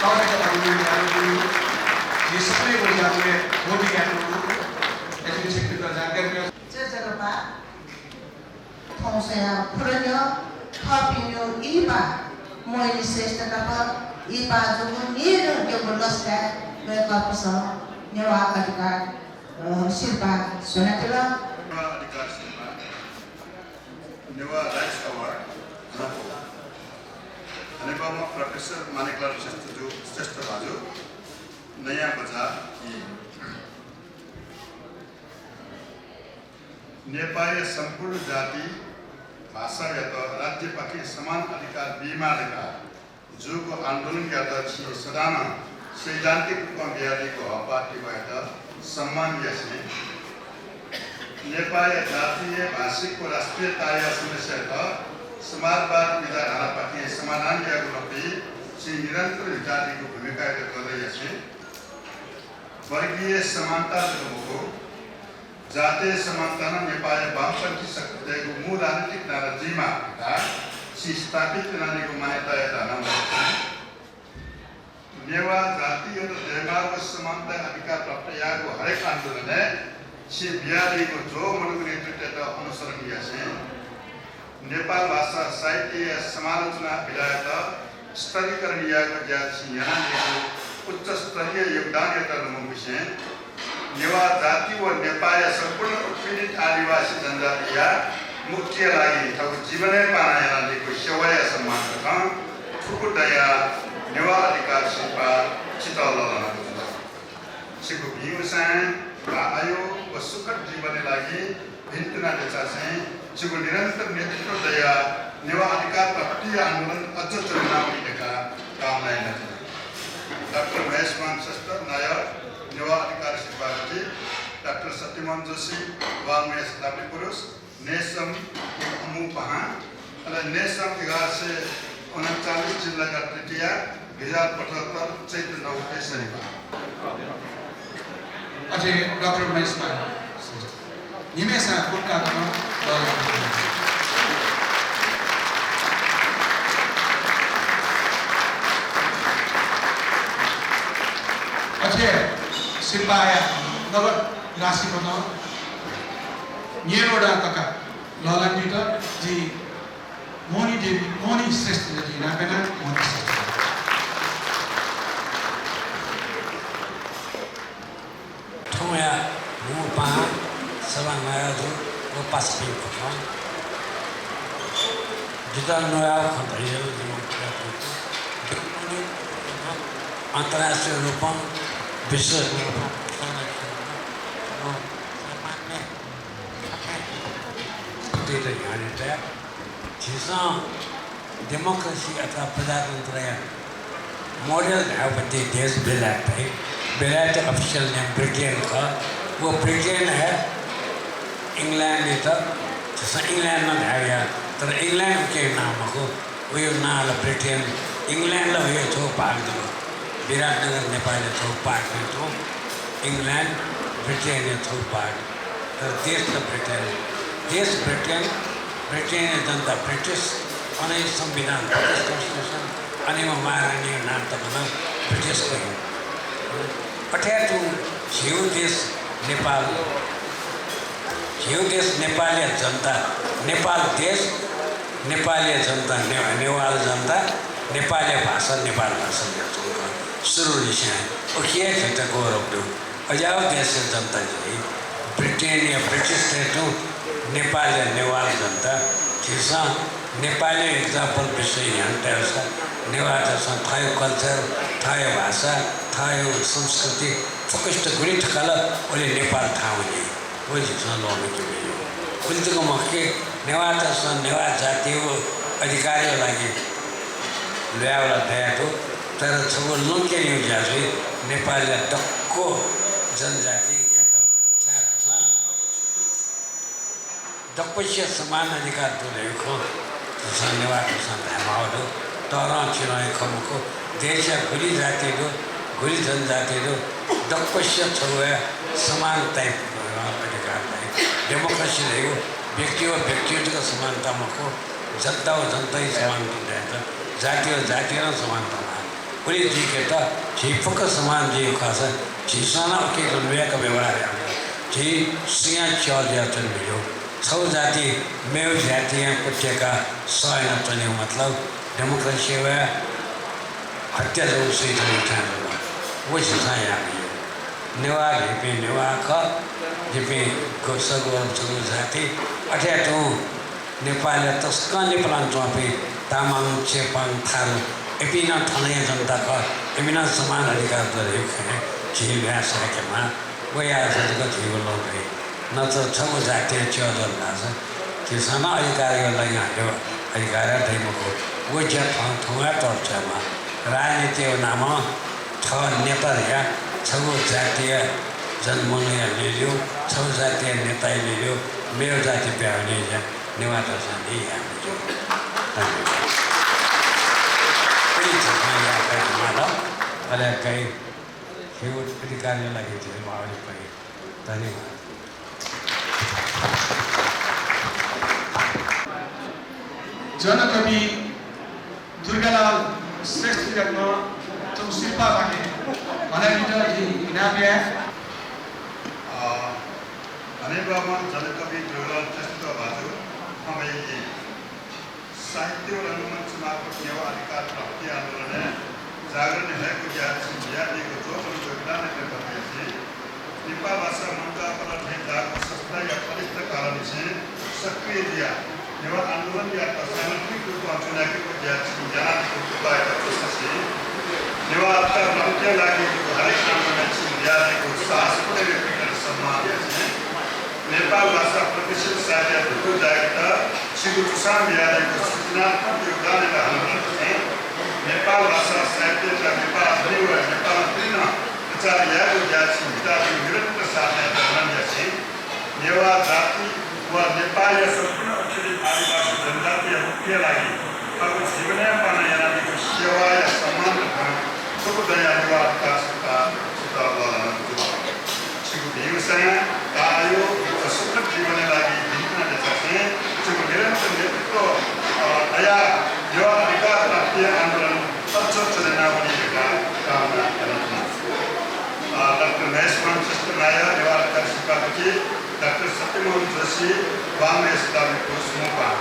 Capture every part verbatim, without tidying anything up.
अवश्य अभिनन्दन यानाच्वनागु, झी सकलें व जातिया भोटि यानाच्वनागु, education क्षेत्रय् जानकारी जगपा थौं स्वयाः फुक्कसिनं थःपिनिगु इहिपा मोहिनी श्रेष्ठ नाप इहिपा जूगु न्येगू लसताय् वय्कःपिसं नेवाः अधिकार, अ, सिरपाः स्वनादिल। नेवाः अधिकार सिरपाः, नेवाः Rights Award हनेबहःम्ह प्रोफेसर माणिकलाल श्रेष्ठ जु, श्रेष्ठ भाजु नयाँ बजार ई। नेपाःया सम्पूर्ण जाति भाषायात राज्यपाखें समान अधिकार बीमाः धकाः जूगु आन्दोलनयात छिं सदां नं सैद्धान्तिक रूपं बियादीगु हःपाः तिबःयात सम्मान यासें नेपाःया जातीय, भाषिक व राष्ट्रियताया समस्यायात समाजवाद विचारधारापाखें समाधान यायेगु लँपुइ छिं निरन्तर म्हितादीगु भूमिकायात कदर यासें वर्गीय समानता जक मखु, जातीय समानता नं नेपाःया वामपन्थी शक्तितय्गु मू राजनीतिक नारा जुइमाः धकाः छिं स्थापित यानादीगु मान्यतायात नं नेवाः जातियात दयेमाःगु समानता अधिकार प्राप्त यायेगु हरेक आन्दोलनय् छिं बियादीगु ज्वः मदुगु नेतृत्वयात अनुसरण यासें नेपाल भाषा साहित्यया समालोचना विधायात स्तरीकरण यायेगु ज्या छिं यानादीगु उच्च स्तरीय योगदानयात लुमंकुसें नेवाः जाति व नेपाःया सम्पूर्ण उत्पीडित आदिवासी जनजातिया मुक्तिया लागि थःगु जीवनय् पाना यानादीगु सेवाया सम्मान कथं थुकथं दयाः नेवाः अधिकार सिरपाः छितः लःल्हानागु जुल। छिगु भिंगु साँय् व आयु व सुखद जीवनया लागि भिन्तुना देछासें छिगु निरन्तर नेतृत्व दयाः नेवाः अधिकार प्राप्तिया आन्दोलन अझ चलेयावनी धकाः कामना यानाच्वना। डाक्टर महेशमान श्रेष्ठ नायः नेवाः अधिकार सिरपाः गुथि, डाक्टर सत्यमोहन जोशी वाङ्मय शताब्दी पुरुष, नयेसं अमू पाहां, अले नयेसं एघार सय उनन्चालिस जिल्लाका तृतीया, दुई हजार पचहत्तर चैत्र नौ गते शनिबार। अथे डाक्टर महेशमान श्रेष्ठ निम्हय्सां पुरस्कार नं लःल्हानादिल। अथे सिरपाःया नगद राशिकथं न्येगू हजार तका लःल्हानादीत जि मोहनी देवी, मोहनी श्रेष्ठ जि नापय् याना मोहनी श्रेष्ठ। थौंया मू पाहां सभानायः जु व पासापिं फुक्कं, जितः न्वयाः खँ धयादिल जिमि अन्तर्राष्ट्रिय रूपं विश्व रूपं झीसं democracy अथवा प्रजातन्त्रया model धायेगु देश बेलायत हे। बेलायतया official name Britain खः। व Britain हे England यात झीसं England नं धायेगु याः, तर England उकिया नां मखु, वया नां ला Britain। England ला वया छगू भाग जक, विराटनगर नेपालया छगू part खः। England Britain या छगू part। तर देश त Britain। देश Britain, Britain या जनता British, अन संविधान British constitution, अन महारानीया नां तक नं British खः। अथे तुं झीगु देश नेपाल, झीगु देश नेपालया जनता, नेपाल देश नेपालया जनता, ने-, नेवाल जनता, नेपालया भाषा नेपाल भाषा न्ह्याच्वंगु खः। सुरुनिसें उकिया झीत गौरव दु। अज्याःगु देशया जनता झी, Britain या British थें तुं नेपालया नेवाल जनता, झीसं नेपालया example विश्वय् न्ह्यानातयेसा नेवाःतय्सं थःगु culture, थःगु भाषा, थःगु संस्कृति फुक्कसित गुलि थकाल, उलि नेपाल थाहां वनी। व झीसं ल्वःमंके मज्यू। उलि जक मखु कि नेवाःतय्सं नेवाः जातिया अधिकारया लागि ल्वयाः ला दयागु दु, तर छगू लुमंकेगु ज्या जुइ। नेपालया दक्व जनजातियात छाय्धाःसा दक्वसिया समान अधिकार दु धइगु खँ झीसं नेवाःतय्सं धायेमाःगु दु। तःधंगु चिधंगु खँ मखु। देशया गुलि जाति दु, गुलि जनजाति दु, दक्वसिया छगू हे समान type अधिकार दइ। Democracy धइगु व्यक्ति व व्यक्ति जक समानता मखु, जनता व जनताया समानता दयेत, जाति व जातिया नं समानता माः। उलि जुइकेत झी फुक्क समान जुइगु खःसा झीसं नं उकियात ल्वय्क व्यवहार यायेमाः। झी सुयां च्यः जुयाच्वने मज्यू। छगू जाति मेगु जातिया कुतय्काः सह यानाच्वनेगु मतलब democracy वया हत्या जूगु, सुइच्वनेगु थाय् जुल। व झीसं याये मज्यू। नेवाः भिंपिं नेवाः खः, जिपिं ग-, सगौरव छगू जाति। अथे तुं नेपालय् तसकं लिपा लानाच्वंपिं तामाङ, चेपाङ, थारु, इपिं नं थन हे जनता खः, इपिं नं समान अधिकार दु धइगु खँय् झी ल्वय् सय्केमाः। व याःसा जक झीगु लँ फइ। नत्र छगू जातिया च्यः जुल धाःसा झीसं नं अधिकारया लँय् हालेगु अधिकार दइ मखु। व ज्या थौं थौं हे तःधंकेमाः। राजनीतिया नामं थः नेता धयाः छगू जातिया जनमनया ल्यूल्यू, छगू जातिया नेताया ल्यूल्यू मेगु जाति ब्याहा वनेगु ज्या नेवाःतय्सं नं याये मज्यू। धन्यवाद। उलि झीसं याये फयेमाल, अले गय् थ्व अधिकारया लागि झीसं माः वने फइ। धन्यवाद। जनकवि दुर्गालाल श्रेष्ठयात छगू सिरपाः बाकी हनादीत जिं इनाप याये। अ, हनेबहःम्ह जनकवि दुर्गालाल श्रेष्ठ भाजु, थौंया साहित्य व रंगमञ्च मार्फत नेवाः अधिकार प्राप्ति आन्दोलनय् जागरण हयेगु ज्याय् छिं बियादीगु ज्वःमदुगु योगदानया प्रति नेपाल भाषा मञ्चाःपल थें जाःगु संस्थाया कनिष्ठ कालंनिसें सक्रिय जुयाः नेवाः आन्दोलनयात सांगठनिक रूपं च्वनादीगु ज्याय् छिं यानादीगु कृपायात प्रशंसा। नेवाः अधिकार प्राप्तिया लागि जूगु हरेक आन्दोलनय् छिं बियादीगु साहस पुनर्व्यक्तियात सम्मान यासें नेपाल भाषा प्रतिष्ठित साहित्यया दुगु जागिरयात छिगु दुसां बियादीगु सृजनात्मक योगदानयात हनाबना दसें नेपाल भाषा साहित्ययात नेपाःधनी व नेपालंतुति नं प्रचार यायेगु ज्याय् छिं बितादीगु निरन्तर साधनायात नमन यासें नेवाः जाति व नेपाःया सम्पूर्ण अक्षरित आदिवासी जनजातिया मुक्तिया लागि थःगु जीवनया पाना यानादीगु सेवाया सम्मान कथं थुगु दँया नेवाः अधिकार संस्था छितः लःल्हानागु दु। छिगु भिंगु सां, आयु व सुखद जीवनया लागि भिंतुना देछासें छिगु निरन्तर नेतृत्व, अ, दयाः नेवाः अधिकार प्राप्ति आन्दोलन अझ च्वनावनी धकाः कामना यानाच्वना। अ, डाक्टर महेशमान श्रेष्ठ नायः नेवाः अधिकार सिरपाः दुकी डाक्टर सत्यमोहन जोशी वाङ्मय शताब्दीको सुमुपाः।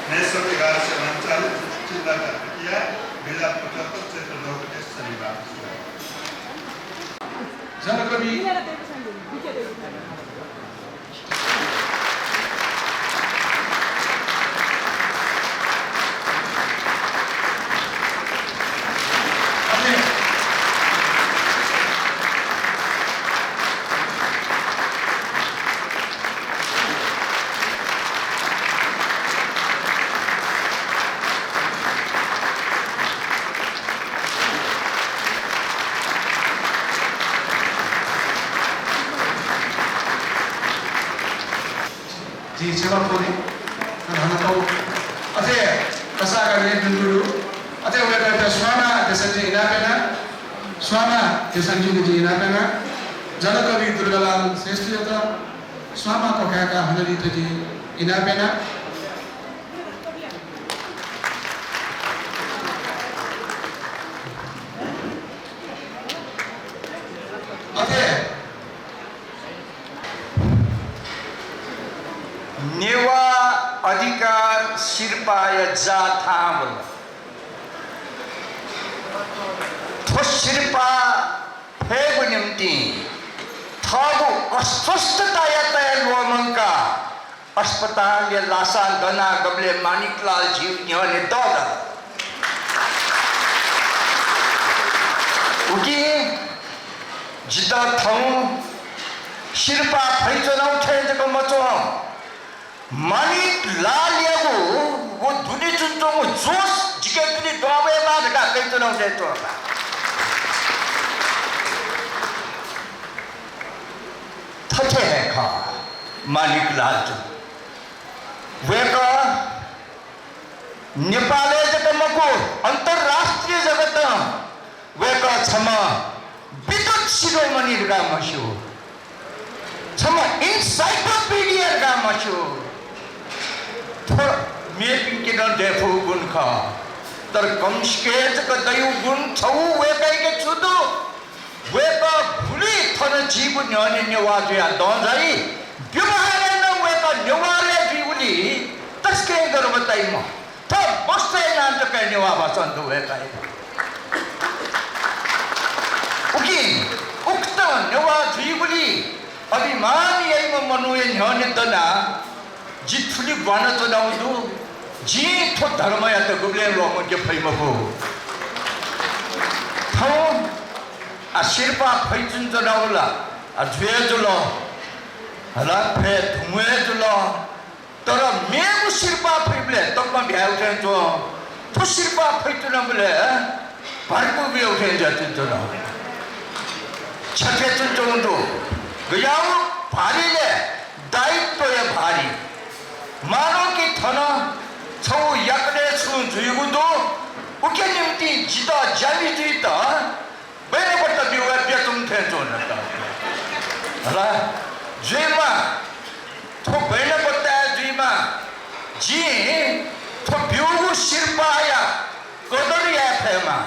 महेशमान एघार सय उनन्चालिस जिल्ला कात्तिकया दुई हजार पचहत्तर चैत्र नौ गते शनिबार। जनकवि जिं छेँ ल्हानातःगु। अथे कसाःकाः न्यंकादीगु दु। अथे वय्कःयात स्वांमाः देछानाः जिं इनाप याना। स्वांमाः देछानाः जिं इनाप याना। जनकवि दुर्गालाल श्रेष्ठयात स्वांमाः क्वखाय्काः हनादीत जिं इनाप याना। अथे नेवाः अधिकार सिरपाःया जाः थाहां वल। थ्व सिरपाः फयेगु निंतिं थःगु अस्वस्थतायात हे ल्वःमंकाः अस्पतालया लासां दनाः गबलय् मानिकलाल झीगु न्ह्यःने दःदल। उकिं जितः थौं सिरपाः फयाच्वनागु थें जक मच्वं, मानिकलालयागु व दुने च्वनाच्वंगु जोस जिके दुने दुहां वयेमाः धकाः कयाच्वनागु थें च्वं का। थथे हे खः मानिकलाल जु। वय्कः नेपालय् जक मखु, अन्तर्राष्ट्रिय जगतं वय्कः छम्ह विद्वत शिरोमणि धकाः म्ह्स्यू, छम्ह encyclopedia धकाः म्ह्स्यू। थ्व मेपिन्के नं दयेफुगु गुण खः, तर कंसके जक दइगु गुण छगू वय् झीगु न्ह्यःने नेवाः जुयाः दँ झाइ। व्यवहारय् नं वय्‌कः नेवाः हे जुइगुलिं तसकं गर्व ताइम्ह। थः वंशय् नां जक नेवाः भाषां दु वय्‌कःया। उकिं उकथं नेवाः जुइगुलिं अभिमान याइम्ह मनूया न्ह्यःने दनाः जि थुलि ग्वानाच्वनागु दु। जिं थ्व धर्मयात गुबलें ल्वःमंके फइ मखु। थौं आ, सिरपाः फइच्वनागु ला, आ, जुया जुल, हला, फये धुंगु हे जुल। तर मेगु सिरपाः फइबलय् तकमा भ्यायेगु थें च्वं। थ्व सिरपाः फइच्वनाबलय् भर्पु बियागु थें जुयाच्वंच्वन। छखे च्वंच्वंगु दु। गज्याःगु भारी ले, दायित्वया भारी। मानव कि थन छगू याकनं छुं जुइगु दु, उके निंतिं जितः ज्यामि जुइत बैनापट्टा ब्यूगु बियाच्वंगु थें च्वं। हला, जुइमा, थ्व बैनापट्टा जुइमा, जिं थ्व ब्यूगु सिरपाःया कदर याये फयेमा।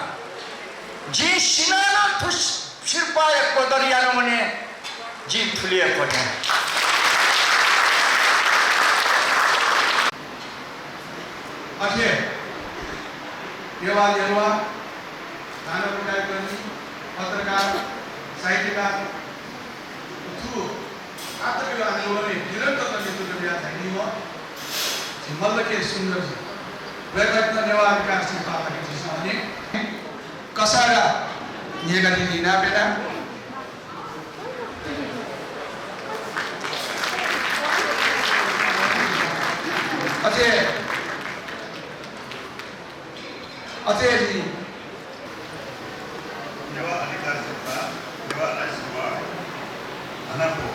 जिं सिनाः नं थ्व सिरपाःया कदर याना वने, जिं थुलि हे कने। अथे नेवाः नेवाः, दानव कार्यकर्मी, पत्रकार, साहित्यकार, थ्व आन्दोलनय् निरन्तरता नेतृत्व याः धइगु झी मल्ल के सुन्दरजी। वय्‌कःयात नेवाः अधिकार सिरपाः थें झीसं हने कसाःगाः न्ह्यःकाः जिं इनाप याना। अथे, अथे जि नेवाः अधिकार सिरपाः, नेवाः राज्य सभां हनाबू।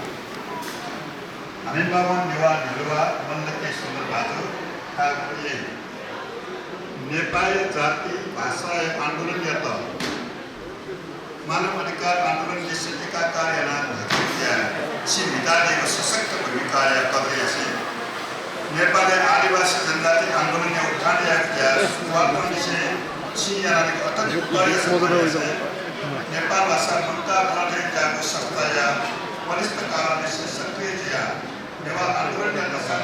हनेबहःम्ह नेवाः न्ह्यलुवा मल्ल के सुन्दर भाजु, नेपालय् जाति भाषाया आन्दोलनयात मानव अधिकार आन्दोलनय् एकीकार यानाः न्ह्यथने कयाः छिं म्हितादीगु सशक्त भूमिकाया कदर यासें नेपालय् आदिवासी जनजाति आन्दोलनया उत्थानया ज्याय् सुरुवातंनिसें छिं यानादीगु अथक प्रयासया कदर यासें नेपाल भाषा मुद्दा खलःया ज्याय् संस्थाया वरिष्ठ कालंनिसें सक्रिय जुयाः नेवाः आन्दोलनया दशां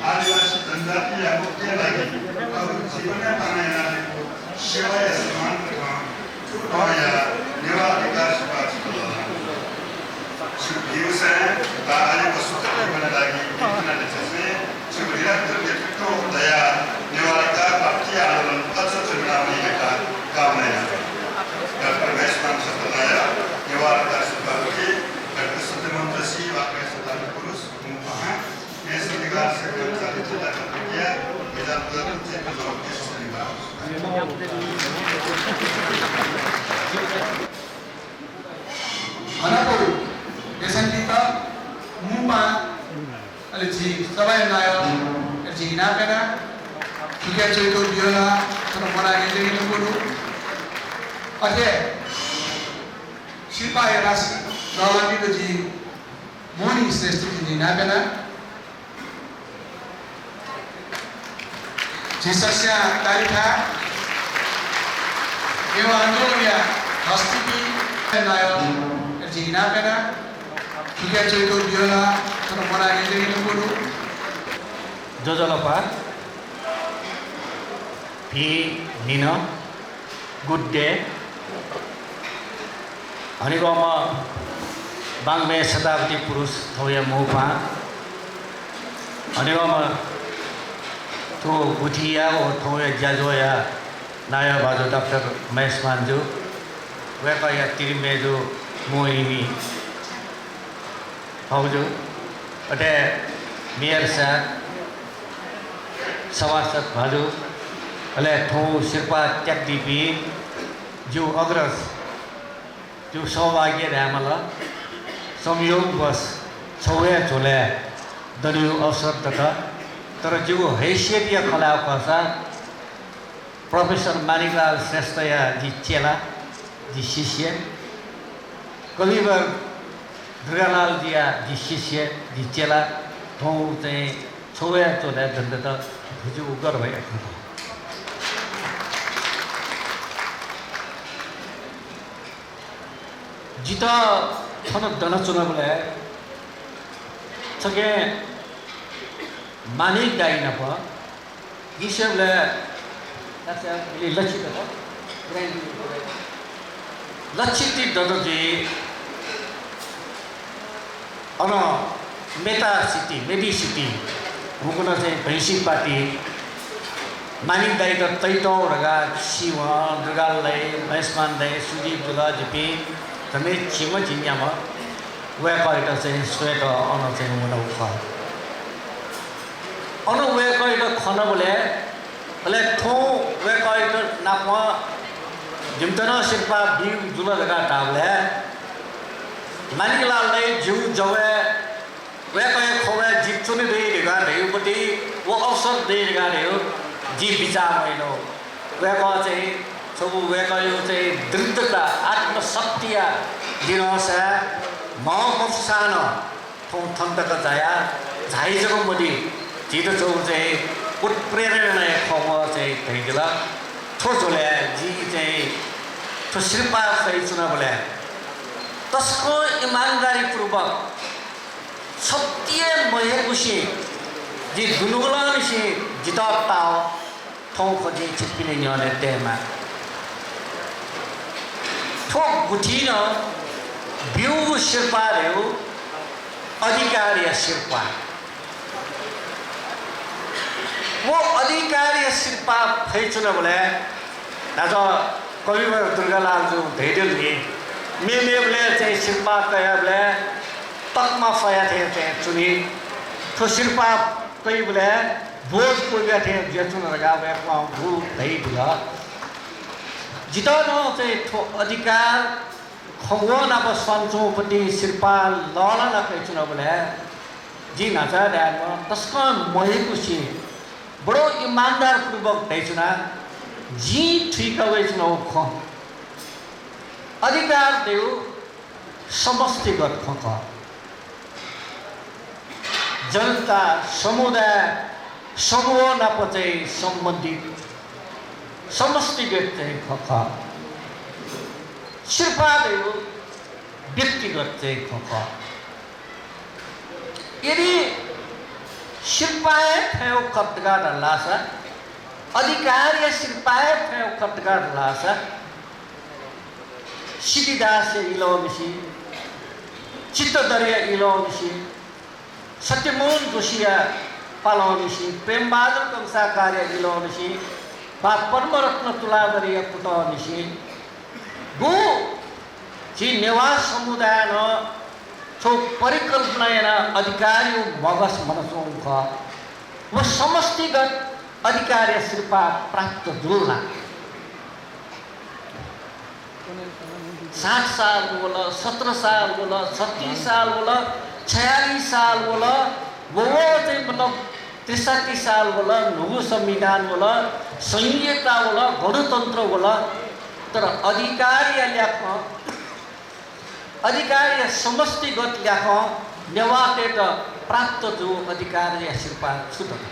आदिवासी जनजातिया मुक्तिया लागि आफ्नो जीवनयापन यानादीगु सेवाया सम्मान कथं थुकथं यानाः नेवाः अधिकार सिरपाः छितः लःल्हाना। छिगु भिंगु स्वयां व आयु व सुख जीवनया लागि प्रार्थना यासें छिगु निरन्तर नेतृत्वं दयाः नेवाः अधिकार प्राप्तिया आन्दोलन अझ च्वमिलाः वनी धकाः कामना याना। डाक्टर महेशमान शाक्यया नेवाः अधिकार सिरपाः थुकी डाक्टर सत्यमन्त्र सी वा कायस्वधारी पुरुष हनाबू देशन्तित मुंपाहां अले झी सभाया नायः अले झी इनाप याना थुकिया च्वय्‌तू बियला थन मना न्यंकेगु दु। अथे सिरपाःया राशि लःल्हानादीत झी मोहनी श्रेष्ठयात झी इनाप याना। झी सकसियां ताली थाय्। नेवाः आन्दोलनया हस्तिपिं नायः झी इनाप याना थुकिया च्वय्‌तू बियला थन मना न्यंकेगु दु। ज्वजलपा। भिं न्हिन। Good day। हनेबहःम्ह वाङ्मय शताब्दी पुरुष थौंया मुंपाहां। हनेबहःम्ह थ्व गुथिया व थौंया ज्याझ्वःया नायः भाजु डाक्टर महेशमान जु, वय्‌कःया तिरिमय्‌जु मोहिनी भाउजु, अथे मेयर साहेब, सभासद भाजु, अले थौं सिरपाः त्याकादीपिं जिगु अग्रज, जिगु सौभाग्य धायेमाल, संयोगवश छगू हे झ्वलय् दनेगु अवसर दत। तर जिगु हैसियतया खँ ल्हायेगु खःसा प्रोफेसर माणिकलाल श्रेष्ठया जि चेला, जि शिष्य, कविवर दुर्गालालजुया जि शिष्य, जि चेला, थौं चाहिँ छगू हे झ्वलय् दनेदत। थ्व जिगु गर्वया खँ खः। जितः थन दनाच्वनाबलय् छकः माणिक दाइ नाप निसेबलय् लच्छि दत। लच्छि ति दत जुइ। अन मेता सिटी, मेडी सिटी, हुकन चाहिँ भैंसी पाटी माणिक दाइत तइतौ धकाः सिवं, दुर्गाल दाइ, महेशमान दाइ, सुदीप जुल, जिपिं झन्डै झिम्ह झिंन्याम्ह वय्कःयात चाहिँ स्वयेत अन चाहिँ वनागु खः। अन वय्कःयात खनाबलय् अले थौं वय्कःयात नाप जिमित नं सिरपाः बीगु जुल धकाः धाःबलय् माणिकलाल दाइ जिगु जवय् वय्कःया खँग्वय् जि च्वने दइ धकाः धयागुपति व अवसर दइ धकाः धयागु जि बिचाः मयानागु। वय्कः चाहिँ छगू वय्कःयागु चाहिँ दृढता, आत्मशक्तिया लिधंसाय् म्ह मफुसां नं थौं थन तक झाया, झाइ जक मदि, झीत छगू चाहिँ उत्प्रेरणाया खँग्वः चाहिँ धयादिल। थ्व झ्वलय् जि चाहिँ थ्व सिरपाः फयाच्वनाबलय् तसकं इमानदारीपूर्वक छति हे मह्यकुसें जि दुनुगलंनिसें जितः ताः। थौं खँ जिं छिकपिनि न्ह्यःने तयेमाः। थ्व गुथिं नं ब्यूगु सिरपाः धयागु अधिकारया सिरपाः। व अधिकारया सिरपाः फयाच्वनाबलय् न्हाचः कविवर दुर्गालालजुं धयादिल नि, मेमेबलय् चाहिँ सिरपाः कयाबलय् तकमा फया थें चाहिँ च्वनी। थ्व सिरपाः कइबलय् बोझ क्वब्या थें जुयाच्वन धकाः वय्कलं धयादिल। जितः नं चाहिँ थ्व अधिकार खँग्वः नाप स्वानाच्वंगुपति सिरपाः लःल्हाना कयाच्वनाबलय् जिं न्हाचः धायेमाः तसकं मह्यकुसें बडो इमानदारपूर्वक धयाच्वना, जिं थुइका वयाच्वनागु खँ। अधिकार धयागु समष्टिगत खँ खः। जनता, समुदाय, समूह नाप चाहिँ सम्बन्धित समष्टिगत चाहिँ खँ खः। सिरपाः धयागु व्यक्तिगत चाहिँ खँ खः। यदि सिरपाः हे फयेगु खः धकाः धाःसा, अधिकारया सिरपाः हे फयेगु खः धकाः धाःसा, सिद्धिदासया इलंनिसें, चित्तधरया इलंनिसें, सत्यमोहन जोशीया पालंनिसें, प्रेमबहादुर कंसाकारया इलंनिसें, वा पद्मरत्न तुलाधरया कुतःनिसें, गु झी नेवाः समुदायं नं थ्व परिकल्पना यानाः अधिकारया मगस म्वानाच्वंगु खः। व समष्टिगत अधिकारया सिरपाः प्राप्त जुल ला? साठ साल वल, सत्र साल वल, छत्तीस साल वल, छयालिस साल वल, व, व चाहिँ मतलब त्रिसठी साल वल, न्हूगु संविधान वल, संघीयता वल, गणतन्त्र वल, तर अधिकारया ल्याखं, अधिकारया समष्टिगत ल्याखं नेवाःतय्त प्राप्त जूगु अधिकारया सिरपाः छु दत?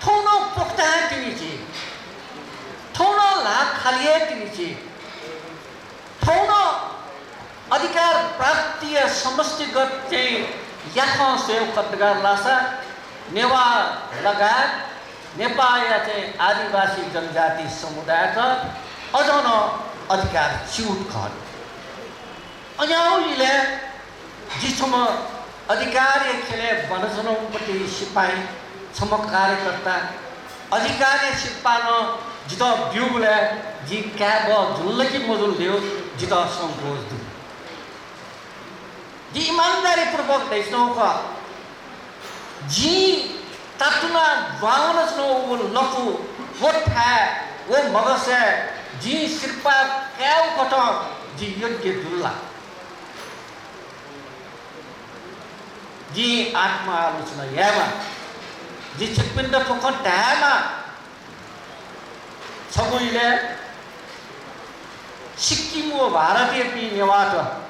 थौं नं पोख्तां तिनि छि, थौं नं ल्हाः खालि हे तिनि छि, थौं नं अधिकार प्राप्तिया समष्टिगत चाहिँ ल्याखं स्वयेगु खः धकाः धाःसा नेवाः लगायत नेपाःया चाहिँ आदिवासी जनजाति समुदायत अझ नं अधिकार च्यूगु खः। अज्याःगु इलय् जि छम्ह अधिकारया ख्यलय् ब्वानाच्वनागुपति सिपाइँ, छम्ह कार्यकर्ता, अधिकारया सिरपाः नं जितः ब्यूबलय् जि काय्‌बहः जुल कि मजुल धइगु जितः संकोच दु। जि इमानदारीपूर्वक धयाच्वनागु खः। जिं तातुनाः ब्वां वनाच्वनागु व लँपु, व थाय्, व मगसय् जिं सिरपाः कायेगु कथं जि योग्य दु ला? जिं आत्मआलोचना यायेमाः। जिं छिकपिन्त थ्व खँ धायेमाः। छगू इलय् सिक्किम व भारतयापिं नेवाःत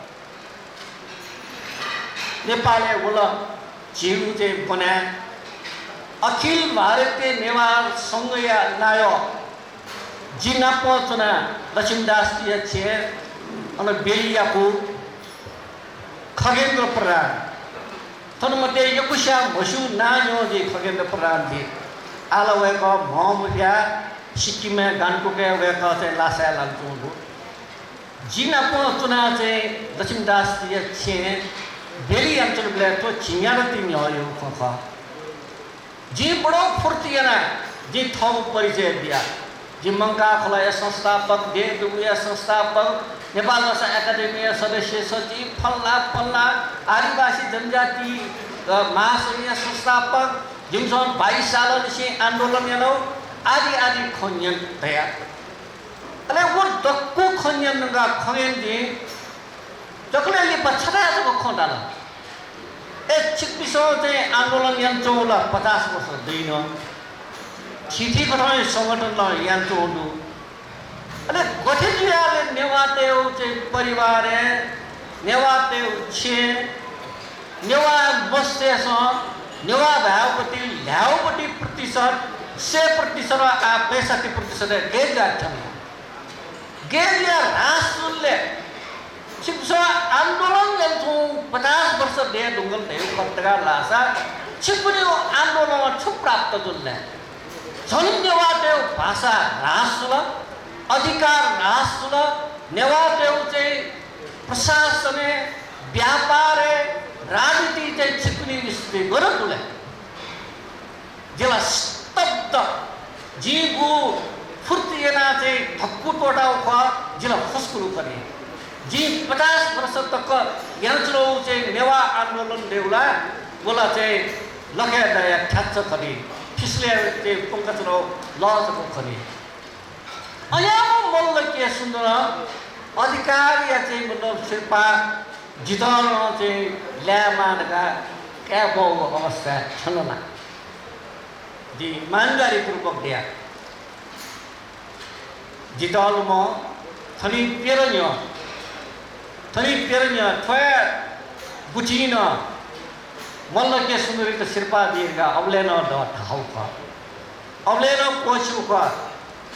नेपालय् वल। झीगु चाहिँ ब्वनाय् अखिल भारतीय नेवाः संघया नायः जि नाप च्वनाः लक्ष्मीदासजुया छेँय् अन बेली याकू खगेन्द्र प्रधान। थन मध्ये यक्वस्यां म्हस्यू नां न्यं जुइ खगेन्द्र प्रधान जुइ। आः ला वय्कः म्ह मफया सिक्किमय् गान्तोकय् वय्कः चाहिँ लासाय् लानाच्वंगु। जि नाप च्वनाः चाहिँ लक्ष्मीदासजुया छेँय् बेली यानाच्वनाबलय् थ्व झिंन्यादँ तिनि हःगु खँ खः। जिं बडो फुर्ती यानाः जिं थःगु परिचय बिया। जि मंकाः खोलाया संस्थापक, देय् दुगुया संस्थापक, नेपाल भाषा एकेडेमीया सदस्य सचिव, फल्ला फल्ला, आदिवासी जनजाति, अ, महासंघया संस्थापक, जिमिसं बाइस सालंनिसें आन्दोलन यानागु आदि आदि खँ न्यन धया। अले व दक्व खँ न्यन धुंकाः खगेन्द्रं दकलय् लिपा छथाय् जक खँ धाल। ए, छिकपिन्सं चाहिँ आन्दोलन यानाच्वंगु ला पचास वर्ष दइन। थीथी कथं संगठन नं यानाच्वंगु दु। अले गथे जुयाः ले नेवाःतय्गु चाहिँ परिवारय्, नेवाःतय्गु छेँय्, नेवाः मस्तय्सं नेवाः भाय्‌पति, ल्हाय्‌पति प्रतिशत, सय प्रतिशत आः पैंसट्ठी प्रतिशत गय् जुयाः थ्यंगु? गय् जुयाः ह्रास जुल ले? छिकपिन्सं आन्दोलन यानाच्वंगु पचास वर्ष दये धुंकल धयागु खः धकाः धाःसा छिकपिनिगु आन्दोलनं छु प्राप्त जुल ले? झन नेवाःतय्गु भाषा ह्रास जुल, अधिकार ह्रास जुल, नेवाःतय्गु चाहिँ प्रशासनय्, व्यापारय्, राजनीतिइ चाहिँ छिकपिनिगु स्थिति गथे दु ले? जि ला स्तब्ध। जिं गु फुर्ती यानाः चाहिँ धक्कु त्वःतागु खः, जि ला फुस्कुलु खनी। जिं पचास वर्ष तक यानाच्वनागु चाहिँ नेवाः आन्दोलन धयागु ला, व ला चाहिँ लखय् दायाः थ्याच्च खनी। फिसलय् चाहिँ प्वंकाच्वनागु लः जक खनी। अज्याःम्ह मल्ल के सुन्दरं अधिकारया चाहिँ मतलब सिरपाः जितः नं चाहिँ लायेमाः धकाः कायेबहःगु अवस्थाय् थ्यन ला? जिं इमानदारीपूर्वक धया। जितः ला मखु, थनिं प्यदँ न्ह्यः, थनिं प्यदँ न्ह्यः थ्व हे गुथिं नं मल्ल के सुन्दरीत सिरपाः बी धकाः अबलय् नं द धाःगु खः। अबलय् नं क्वःछिउ खः।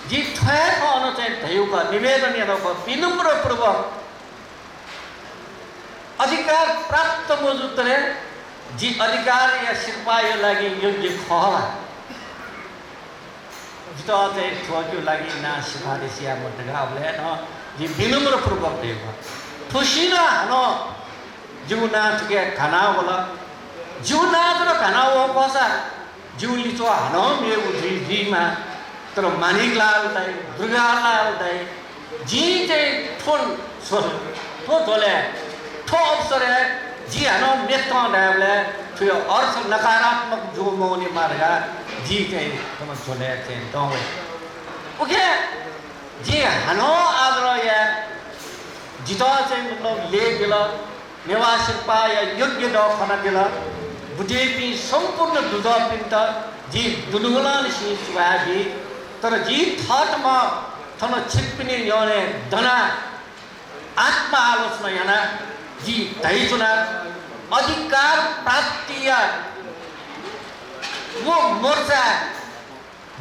जिं थ्व हे खँ अन चाहिँ धयागु खः, निवेदन यानागु खः, विनम्रपूर्वक। अधिकार प्राप्त मजूतले जि अधिकारया सिरपाःया लागि योग्य खः ला? जितः चाहिँ थ्वयागु लागि नां सिफारिस यायेमाः धकाः अबलय् नं जिं विनम्रपूर्वक धयागु खः। थुसिनं हानं जिगु नां थुके घाना वल। जिगु नां जक घाना वःगु खःसा जिगु लिच्वः हानं मेगु जुइ, जुइमाः। तर माणिकलाल दाइ, दुर्गालाल दाइ, जिं चाहिँ थ्व झ्व-, थ्व झ्वलय्, थ्व अवसरय् जि हानं मेतं धायेबलय् थुया अर्थ नकारात्मक जू मवनेमा धकाः जि चाहिँ थ्व झ्वलय् चाहिँ दं वया। उकिं जि हानं आग्रह याये, जितः चाहिँ मतलब लय् बिल, नेवाः सिरपाःया योग्य द खनादिल। बुद्धिपिं सम्पूर्ण दुजःपिन्त जि दुनुगलंनिसें सुभाय् बी। तर जि थःत मखु, थन छिकपिनि न्ह्यःने दनाः आत्मआलोचना यानाः जि धयाच्वना, अधिकार प्राप्तिया व मोर्चा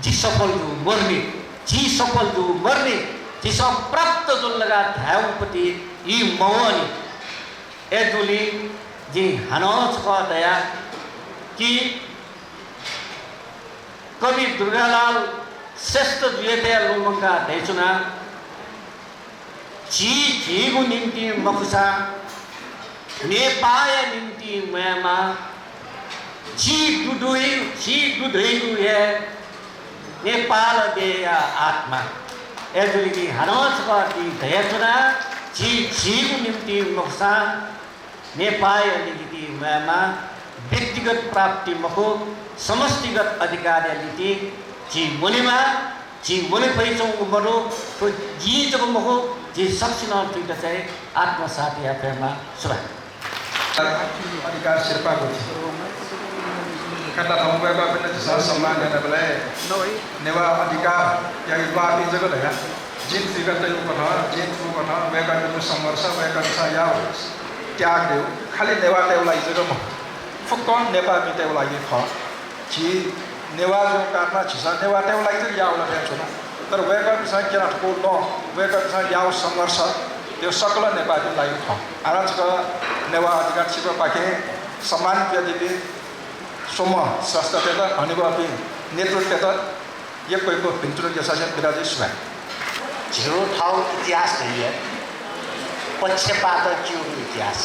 जि सफल जू मरुनि, जि सफल जू मरुनि, झीसं प्राप्त जुल धकाः धायेगुपति ई मवःनि। अय्‌जूगुलिं जिं हानं छकः धया कि कवि दुर्गालाल श्रेष्ठजुयात लुमंकाः धयाच्वना, झी झीगु निंतिं मखुसा, नेपाःया निंतिं म्वायेमाः। झी दुधइ, झी दुधइगु हे नेपाल देय्‌या आत्मा। अय्‌जूगुलिं हानं छकः जिं धयाच्वना, झी झीगु निंतिं मखुसा, नेपाःया निंतिं म्वायेमाः। व्यक्तिगत प्राप्ति मखु, समष्टिगत अधिकारया निंतिं झी म्वनेमाः। झी वने फइच्वंगु मदु, थ्व जिं जक मखु, झी सकसिनं थुइत चाहिँ आत्मसात याये फयेमा। सुभाय्। अधिकार सिरपाः गुथि। खला थौं वय्कःपिन्त झीसं सम्मान यानाबलय् नेवाः अधिकारया ल्वाःपिं जक धयाः जिं थुइका तयागु कथं, जिं थूगु कथं, वय्कःपिनिगु संघर्ष, वय्कःपिन्सं याःगु त्याग दु, खालि नेवाःतय्गु लागि जक मखु, फुक्कं नेपाःमितय्गु लागि खः। झी नेवाः जूगु कारणं झीसं नेवाःतय्गु लागि जक याःगु ला धयाच्वना। तर वय्कःपिन्सं क्यनातःगु लं, वय्कःपिन्सं याःगु संघर्ष, थ्व सकल नेपाःपिनिगु लागि खः। हानं छकः नेवाः अधिकार सिरपाःपाखें सम्मानित जुयादीपिं स्वम्ह श्रेष्ठतय्त, हनेबहःपिं नेतृत्वतय्त यक्व यक्व भिन्तुना देछासें बिदा जुइ। सुभाय्। झीगु थःगु इतिहास धइगु पक्षपातं क्यूगु इतिहास।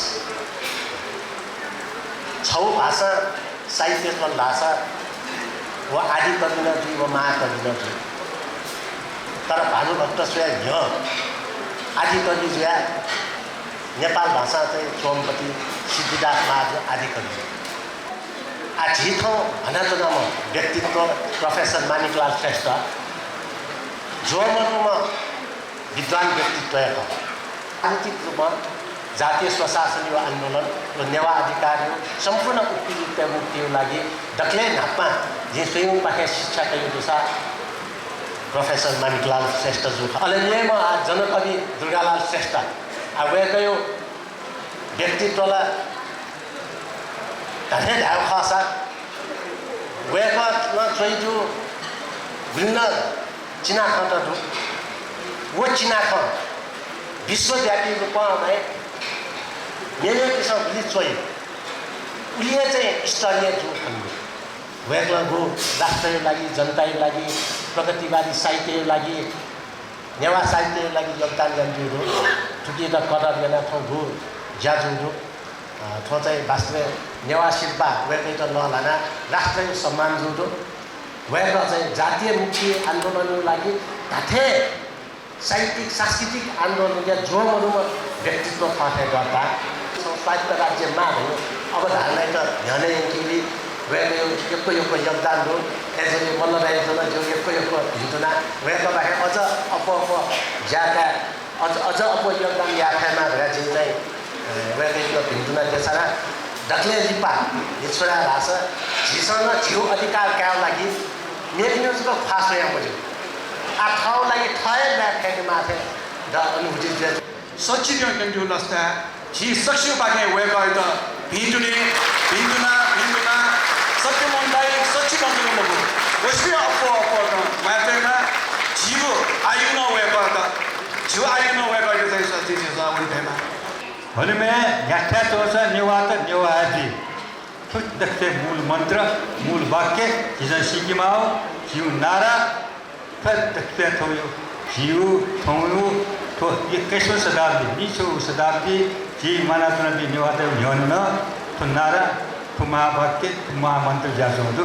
छगू भाषां साहित्य च्वन धाःसा व आदिकवि नं जुइ, व महाकवि नं जुइ। तर भानुभक्त स्वयाः न्ह्यः आदिकवि जुयाः नेपाल भाषां चाहिँ च्वंम्ह पति सिद्धिदास महाजु आदिकवि। आः झी थौं हनाच्वनाम्ह व्यक्तित्व प्रोफेसर माणिकलाल श्रेष्ठ ज्वःमदुम्ह विद्वान व्यक्तित्व हे खः। राजनीतिक रूपमा जातीय स्वशासनया आन्दोलन व नेवाः अधिकारया सम्पूर्ण उत्पीडिततय् मुक्तिया लागि दकलय् न्हापां जिं स्वयंपाखें शिक्षा कयागु दुसा प्रोफेसर माणिकलाल श्रेष्ठ जु खः। अले मेम्ह आः जनकवि दुर्गालाल श्रेष्ठ। आः वय्कःया व्यक्तित्व ला धात्थें धायेगु खःसा वय्कलं च्वयादीगु गुलि नं चिनाखँत दु। व चिनाखँ विश्वव्यापी रूपं हे मेमेपिन्सं गुलि च्वइ, उलि हे चाहिँ स्तरीय जू खनी। वय्कलं गु राष्ट्रया लागि, जनताया लागि, प्रगतिवादी साहित्यया लागि, नेवाः साहित्यया लागि योगदान यानादीगु दु। थुकियात कदर यानाः थौं गु ज्या जूगु दु। अ, थ्व चाहिँ वास्तवय् नेवाः सिरपाः वय्कःयात लःल्हानाः राष्ट्रया सम्मान जूगु दु। वय्कः चाहिँ जातीय मुक्ति आन्दोलनया लागि धात्थें साहित्यिक, सांस्कृतिक आन्दोलनया ज्वःमदुम्ह व्यक्तित्व खः थें दर्ता। स्वायत्त राज्य माः धइगु अवधारणायात न्ह्यःने यंकेगुली वय्कःया यक्व यक्व योगदान दु। अय्जूगुलिं मल्ल दाइयात नं जिगु यक्व यक्व भिन्तुना। वय्कः बाहेक अझ अप्वः अप्वः ज्या काये, अझ, अझ अप्वः योगदान याये फयेमा धकाः जिं चाहिँ, अ, वय्कःयात भिन्तुना देछाना। दकलय् लिपा लिच्छ्वया धाःसा झीसं नं झीगु अधिकार कायेगु लागि मेपिनिगु जक ख्वाः स्वयाः मज्यू। आः थःगु लागि थः हे ल्वाये फय्केमाः थें द अनुभूति जुया। सच्चिद्यं क्यंकेगु लसताय् झी सकसिगुपाखें वय्कःयात भिन्तुना, भिन्तुना, भिन्तुना। सत्यमोहन दाइ सच्चिद्यं जक मखु, वसि अप्वः अप्वःतं म्वाये फयेमा। झीगु आयु नं वय्कःयात, झीगु आयु नं वय्कःयात चाहिँ सच्चिद्यं झीसं वने फयेमा। हलिमय् न्ह्याथाय् च्वंसा नेवाःत नेवाः हे जुइ। थ्व दक्वसिबय् मूल मन्त्र, मूल वाक्य झीसं सीकेमाःगु, झीगु नारा। थ्व दक्वसिबय् थौंया, झीगु, थौंया, थ्व एक्काइसौं शताब्दी, नीस्वंगू शताब्दी, झी म्वानाच्वनापिं नेवाःतय् न्ह्यःने नं थ्व नारा, थ्व महावाक्य, थ्व महामन्त्र जुयाच्वंगु दु।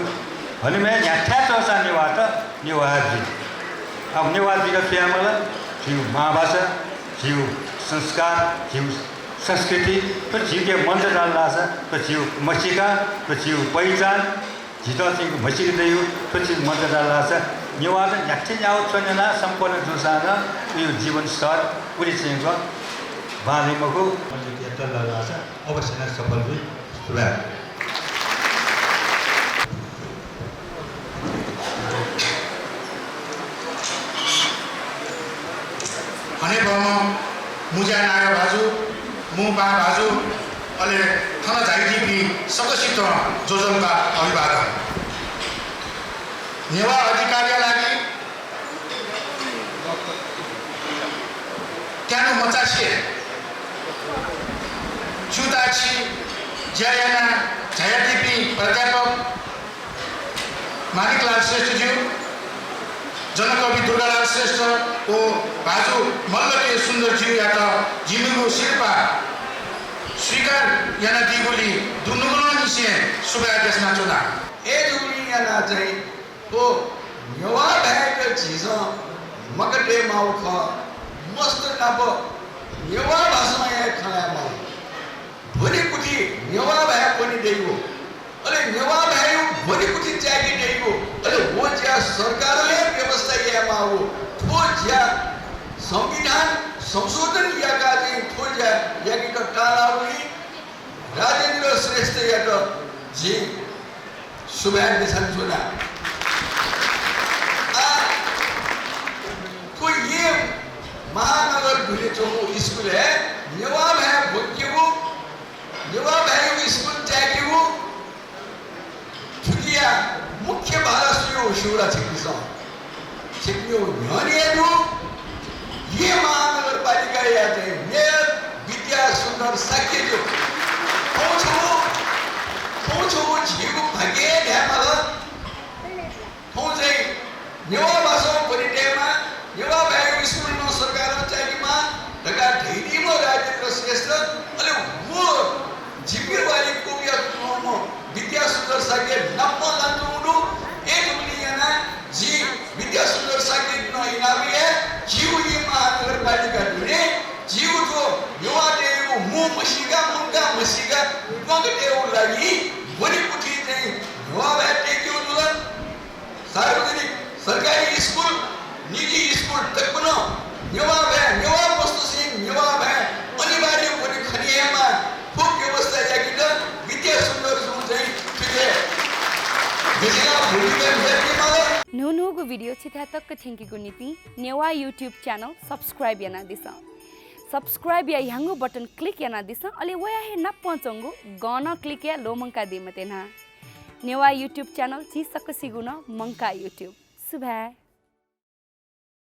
हलिमय् न्ह्याथाय् च्वंसा नेवाःत नेवाः हे जुइ। अब नेवाः जुइका छु यायेमाल? झीगु मांभाषा, झीगु संस्कार, झीगु संस्कृति, थ्व झीके मन्त दाल धाःसा, थ्व झीगु म्हसीका, थ्व झीगु पहिचान, झीत झीगु म्हसीका दइगु, थ्व झीगु मन्त दाल धाःसा, नेवाःत न्ह्याथे न्ह्यागु च्वने यानाः सम्पन्न जूसां नं उगु जीवन स्तर उलि चाहिँ बांलाइ मखु। मन्त दाल धाःसा अवश्य नं सफल जुइ। सुभाय्। हनेबहःम्ह मुँज्या नायः भाजु, मू पाहां भाजु, अले थन झायादीपिं सकसितं ज्वजलपा अभिवादन। नेवाः अधिकारया लागि त्यानु मचासे च्यूताःछि ज्या यानाः झायादीपिं प्राध्यापक माणिकलाल श्रेष्ठज्यू, जनकवि दुर्गालाल श्रेष्ठ व भाजु मल्ल के सुन्दरज्यूयात जिमिगु सिरपाः स्वीकार यानादीगुलिं दुनुगलंनिसें सुभाय् देछानाच्वना। अय्जूगुलिं यानाः चाहिँ थ्व नेवाः भाय्‌यात झीसं मखतयेमाःगु खः। मस्त नाप नेवाः भासं हे खँ ल्हायेमाल। भ्वनेकुथि नेवाः भाय् ब्वने दइगु, अले नेवाः भाय्‌या भ्वनेकुथि चाय्‌के दइगु, अले व ज्या सरकारं हे व्यवस्था यायेमाःगु थ्व ज्या संविधान संशोधन याकाः चाहिँ थ्व ज्या याकेत ताःलाःगुलिं राजेन्द्र श्रेष्ठयात जिं सुभाय् देछानाच्वना। आ, थ्व येँ महानगर दुने च्वंगु स्कुलय् नेवाः भाय् ब्वंकेगु, नेवाः भाय्‌यागु स्कुल चायेकेगु, थुकिया मुख्य भाला सु याःगु स्यू ला छिकपिन्सं? छिकपिनिगु न्ह्यःने हे दु। येँ महानगरपालिकाया चाहिँ मेयर विद्यासुन्दर शाक्यजु। थौं छगू, थौं छगू झीगु भाग्य हे धायेमाल। थौं चाहिँ नेवाः भाषां ब्वने तयेमाः, नेवाः भाय्‌यागु स्कुल नं सरकारं चायेकेमाः धकाः धयादीम्ह राजेन्द्र श्रेष्ठ, अले व जिम्मेवारी क्वबिया च्वंम्ह विद्यासुन्दर शाक्य नापं लानाच्वंगु दु। अय्‌जूगुलिं यानाः जिं विद्यासुन्दर शाक्ययात नं इनाप याये, झीगु येँ महानगरपालिका दुने झीगु थ्व नेवाःतय्‌गु मू मसीका, मंकाः मसीका, प्वंक तयेगु लागि ब्वनेकुथिइ चाहिँ नेवाः भाय् तयेकेगु जुल। सार्वजनिक सरकारी स्कुल, निजी स्कुल तक नं नेवाः भाय्, नेवाः मस्तुसें नेवाः भाय् अनिवार्य ब्वने खने यायेमाः। थ्व व्यवस्था याकेत विद्यासुन्दरजुं चाहिँ थुके गज्याःगु भूमिका निभायेकेमाल। न्हून्हूगु भिडियो छिथाय् तक थ्यंकेगु निंतिं नेवाः YouTube channel subscribe यानादिसँ। Subscribe या ह्याउँगु button click यानादिसँ, अले वया हे नापं च्वंगु गं नं click याये ल्वःमंकादी मते न्हा। नेवाः YouTube channel झी सकसिगु नं मंकाः YouTube। सुभाय्।